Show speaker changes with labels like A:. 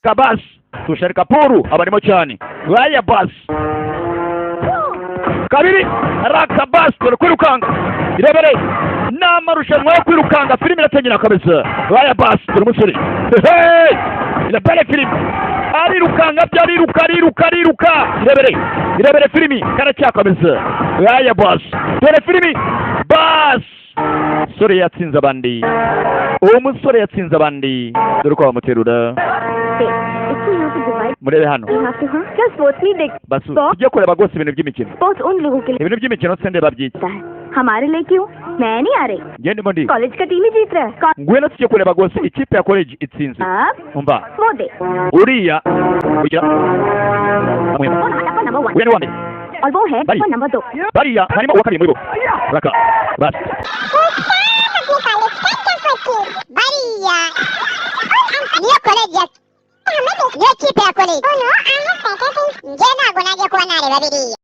A: Kabasi Tushar Kapoor abarimo cyane. Raya basi kabiri raka basi, dore kwirukanga, irebere ni amarushanwa yo kwirukanga. Filime iratangira kabisa. Raya basi, dore umusore. Hey! Irebere filime, arirukanga byo, ariruka, ariruka, ariruka. Irebere, irebere filimi, karacyakomeza. Raya basi, dore filimi basi. Musore yatsinze abandi, uwo musore yatsinze abandi. Dore uko bamuterura.
B: इसको यहाँ पे divide
A: Murebe hano.
B: यहाँ से, हाँ, क्या sports नहीं देख
A: Basu, tujye kureba rwose ibintu by'imikino.
B: Sports उन लोगों के लिए
A: Ibintu by'imikino se ndeba byiki?
B: होता है, हमारे लिए क्यों? मैं नहीं आ रही।
A: Njye ndimo ndi
B: college का टीम ही जीत रहा है।
A: Ngwino tujye kureba rwose ikipe ya college itsinze.
B: अब
A: Umva,
B: वो देख।
A: Uriya ugira
B: वो number 1
A: uriya ni uwa mbere.
B: और वो है
A: Bari.
B: वो नंबर 2।
A: Bariya harimo uwa kabiri muri bo. Raka basi.
C: Bariya niyo college ya, niyo kipe ya college. Njye ntabwo najya kuba nareba biriya.